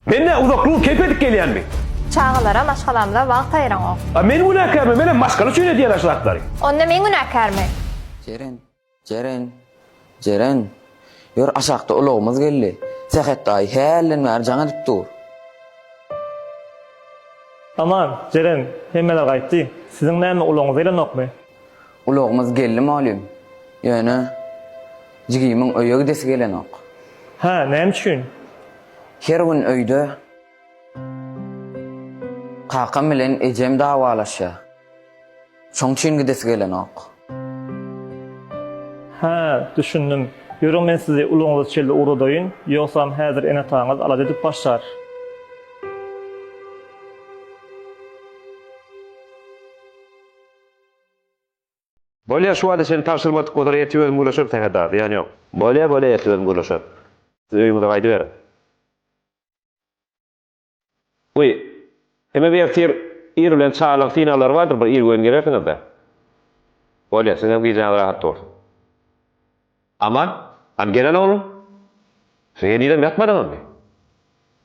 Men nä uzakly keýp edip gelýänmi? Çagalara, maşgalamyza wagt aýyraňok. A men günäkärmi? Menem maşgala üçin edýän-ä şu zatlary. Onda men günäkärmi? Jeren, Jeren, Jeren, ýör aşakda ulagymyz geldi. Sähet daýy hälden bäri jaň edip dur. Aman, Jeren, hemmeler gaýtdy. Siziň näme ulagyňyz gelenokmy? Ulagymyz geldi mugallym. Ýöne jigimiň öýe gidesi gelenok. Hä, näme üçin? Her gün öýde kakam bilen ejem dawalaşýar. Şoň üçin gidesi gelenok. Hä, düşündim. Ýörüň men sizi ulagyňyza çenli ugradaýyn, ýogsam häzir ene-ataňyz alada edip başlar. Bolýa şu wagta çenli tabşyrmadyk bolsalar ertir özüm gürleşerin Sähet aga, zyýany ýok. Bolýa bolýa ertir özüm gürleşerin. Siz öýüňize gaýdyberiň. Goý, hemem ertir ir bilen çagalaryň synaglary bardyr, bir irgöýün gelersiňiz-dä. Bolýa, siziňem gijäňiz rahat bolsun. Aman, hany gel hany oglum. Sen henizem ýatmadyňyzmy?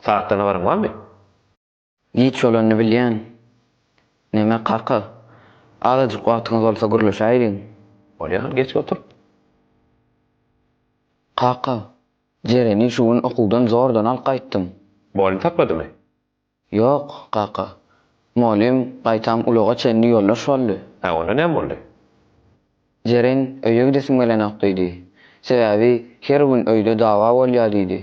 Sagatdan habaryň barmy? Giç bolanyny bilýän. Neme, kaka, azajyk wagtyňyz bolsa gürleşäýeliň. Bolýa, hany geç otur. Kaka, Jereni şu gün okuwdan zordan alyp gaýtdym. Mugallym sakladymy? Ýok, kaka. Mugallym gaýtam ulaga çenli ýoldaş boldy. Hä, onda näme boldy? Jeren öýe gidesim gelenok diýdi. Sebäbi her gün öýde dawa bolýa diýdi.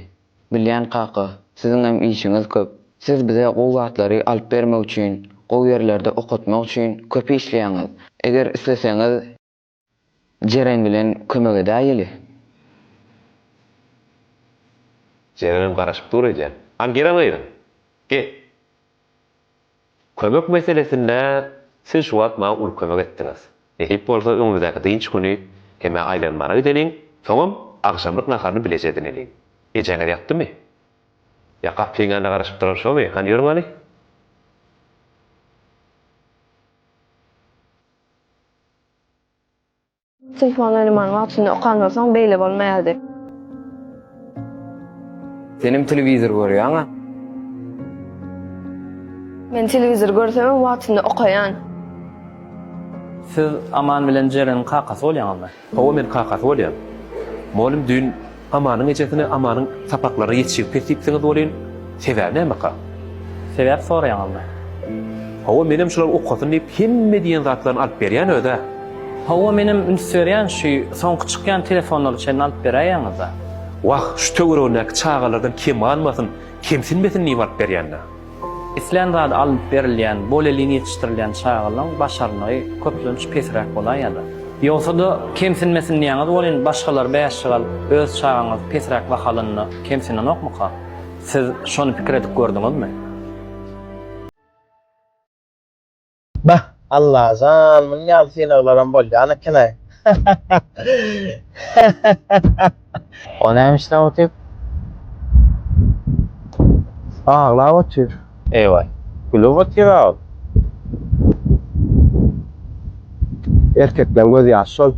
Bilýän kaka, siziňem işiňiz köp. Siz bize gowy zatlary alyp bermek üçin, gowy ýerlerde okatmak üçin köp işleýäňiz. Eger isleseňiz Jeren bilen kömek edäýeli. Jerenem garaşyp dur öýdýän. Hany gel hany gyzym. Gel. Kömek meselesinde siz şu wagt maňa uly kömek etdiňiz. Nesip bolsa öňümizdäki dynç güni hem-ä aýlanmana gideliň, soňam agşamlyk naharyny bileje edineliň. Ejeňiz ýatdymy? Ýa gapyň ýanynda garaşyp duran şomy? Hany ýörüň hany. Telefon oýnamany wagtynda okan bolsaň beýle bolmaýardy. Senem telewizor görýäňä? Men telewizor görsemem wagtynda okaýan. Siz Aman bilen Jereniň kakasy bolýaňyzmy? Hawa men kakasy bolýan. Mugallym düýn Amanyň ejesine Amanyň sapaklaryna ýetişigi pes diýipsiňiz welin, sebäbi nämeka? Sebäp soraýaňyzmy? Hawa menem şular okasyn diýip hemme diýen zatlaryny alyp berýän özä. Hawa menem üns berýän şu soňky çykýan telefonlara çenli alyp beräýýäňizä. Wah şu töweregindäki çagalardan kem galmasyn, kemsinmesin diýip alyp berýändä. Islän zady alnyp berilýän, bolelin ýetişdirilýän çagalaň başarnygy köplenç pesräk bolaýýada. Ýogsa-da, kemsinmesin diýýäňiz welin, başgalar bäşlik alyp, öz çagaňyz pesräk baha alanda kemsinenokmyka? Siz şony pikir edip gördüňizmi? Bah, Allajan, munuň ýaly synaglaram bolýan eken-aý. O näme işläp otyr? Aglap otyr. Eý-waý, gülüp otyr-a ol. Erkekleň gözýaşy şol.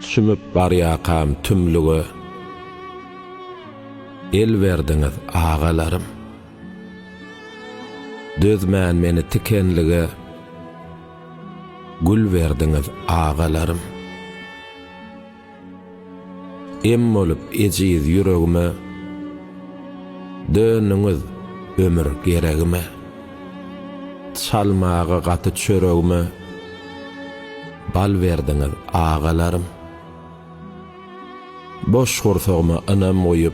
Çümüp barýakam tümlüge, El berdiňiz agalarym. Dözmän meni tikenlige, Gül berdiňiz agalarym. Em bolup ejiz ýüregime, Döndüňiz ömür geregime. Çalmaga gaty çöregime, Bal berdiňiz agalarym. Boş gursagyma ynam guýup,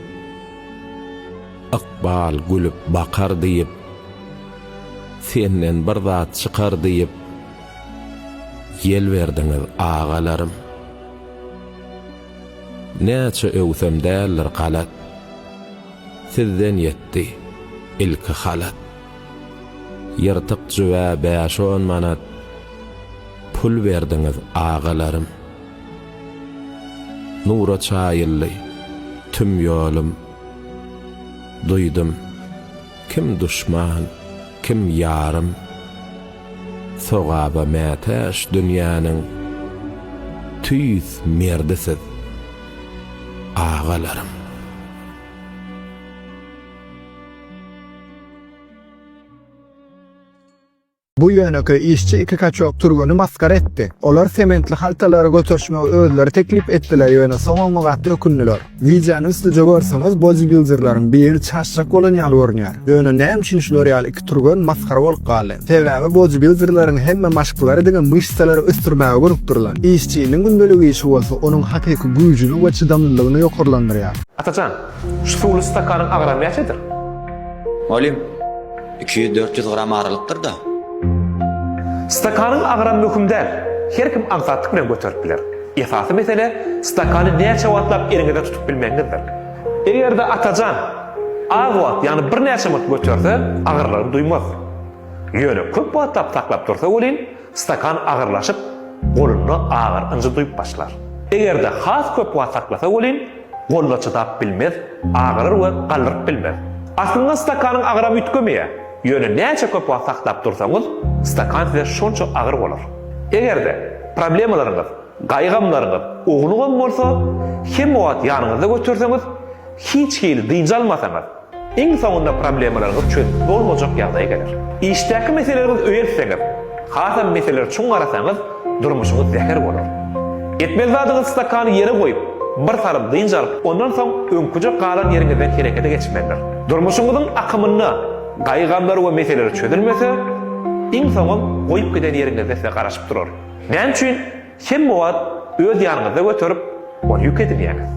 Ykbal gülüp bakar diýip, Senden bir zat çykar diýip, Ýel berdiňiz agalarym. Näçe öwsem däldir galat, Sizden ýetdi ilki halat. Ýyrtyk jübä bäş-on manat Pul berdiňiz agalarym. Nura çaýyldy tüm ýolum. Duýdum, kim duşman, kim ýarym. Sogaba mätäç dünýäniň tüýs merdi siz, agalarym. Bu ýönekeý işçi iki kaçok türgeni masgara etdi. Olar sementli haltalary göterişmegi özleri teklip etdiler, ýöne soň oňa gaty ökündiler. Wideony üstüje görseňiz, bodibilderleriň biri çaşjak bolan ýaly görünýär. Ýöne näme üçin şular ýaly iki türgen masgara bolup galdy? Sebäbi bodibilderleriň hemme maşklary diňe myşsalary ösdürmäge gönükdirilen. Işçiniň gündelik işi bolsa onuň hakyky güýjüni we çydamlylygyny ýokarlandyrýar. Atajan, şu suwly stakanyň agramy näçedir? Mugallym, 200-400 gram aralykdyr-da. Stakanyň agramy möhüm däl. Her kim aňsatlyk bilen göterip biler. Esasy mesele, stakany näçe wagtlap eliňizde tutup bilmegiňizdir. Eger-de Atajan az wagt, ýagny birnäçe minut göterse, agyrlygyny duýmaz. Ýöne köp wagtlap saklap dursa welin, Stakan agyrlaşyp, golunda agyr ynjy duýup başlar. Eger-de has köp wagt saklasa welin, golda çydap bilmez, agyryr we galdyryp bilmez. Aslynda stakanyň agramy üýtgemeýär, ýöne näçe köp wagt saklap dursaňyz, stakan size şonça agyr bolar. Eger-de problemalaryňyz, gaýgy-gamlaryňyz ownugam bolsa, hemme wagt ýanyňyzda göterseňiz, hiç hili dynç almasaňyz, Iň soňunda problemalaryňyz çözüp bolmajak ýagdaýa geler. Işdäki meseleleriňizi öýe eltseňiz, hasam meselelere çuň garasaňyz, durmuşyňyz zäher bolar. Etmeli zadyňyz stakany ýere goýup, bir salym dynç alyp, ondan soň öňküje galan ýeriňizden herekete geçmelidir. Durmuşyňyzyň akymynda gaýgy-gamlar we meseleler çözülmese, iň soňam goýup giden ýeriňizde size garaşyp durar. Näme üçin hemme wagt öz ýanyňyzda göterip, ony ýük edinýäňiz?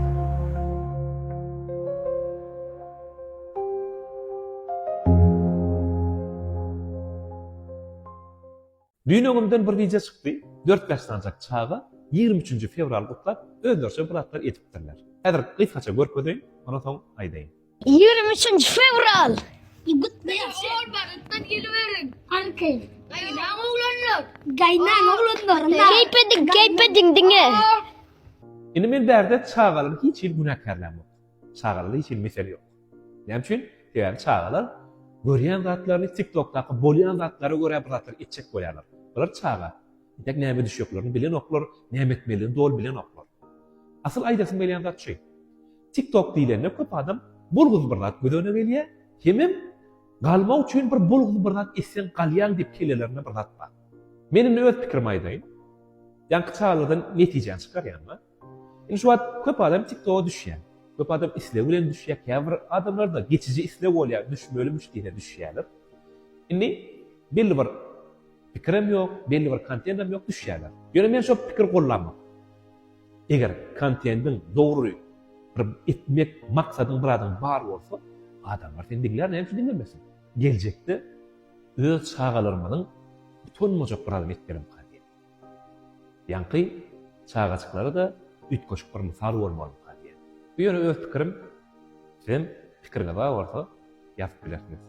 Düýn öňümden bir wideo çykdy, dört-bäş sanyjak çaga 23-nji fewraly gutlap, özleriçe bir zatlar edipdirler. Häzir gysgaça görkezeýin, ondan soň aýdaýyn. 23-nji fewral! Gutlaýas! Barykdan geliberiň! Arkaýyn! Gaýnaň oglanlar! Gaýnaň oglanlar! Keýp ediň, keýp ediň diňe! Indi men bärde çagalary hiç hili günäkärlämok. Çagalarda hiç hili mesele ýok. Näme üçin? Sebäbi çagalar görýän zatlaryny, TikTokdaky bolýan zatlara görä bir zatlar etjek bolýarlar. Bular çaga. Entek näme düşjeklerini bilenoklar, näme etmelidigini doly bilenoklar. Asyl aýdasym gelýän zat şu. TikTok diýlende köp adam bolgusyz bir zat göz öňüne gelýär, hemem galmak üçin bir bolgusyz bir zat etseň galýaň diýip kellelerinde bir zat bar. Men indi öz pikirimi aýdaýyn. Ýaňky çagalardan netijäni çykarýan-da. Indi şu wagt köp adam TikToka düşýär. Köp adam isleg bilen düşýär. Käbir adamlarda geçiji isleg bolýar, düşmelimiş diýse düşýärler. Indi belli bir pikirem ýok, belli bir kontentem ýok, düşýärler. Ýöne men şo pikiri gollamok. Eger kontendiň dogry bir etmek maksadyň bir adyň bar bolsa, adamlar seni diňlär, näme üçin diňlemesin? Geljekde öz çagalarymyzyň utanmajak bir adam etmelimka diýýän. Ýaňky çagajyklara-da üýtgeşik bir mysal bolmalymyka diýýän. Bu ýöne öz pikirim, sizem pikiriňiz bar bolsa ýazyp bilersiňiz.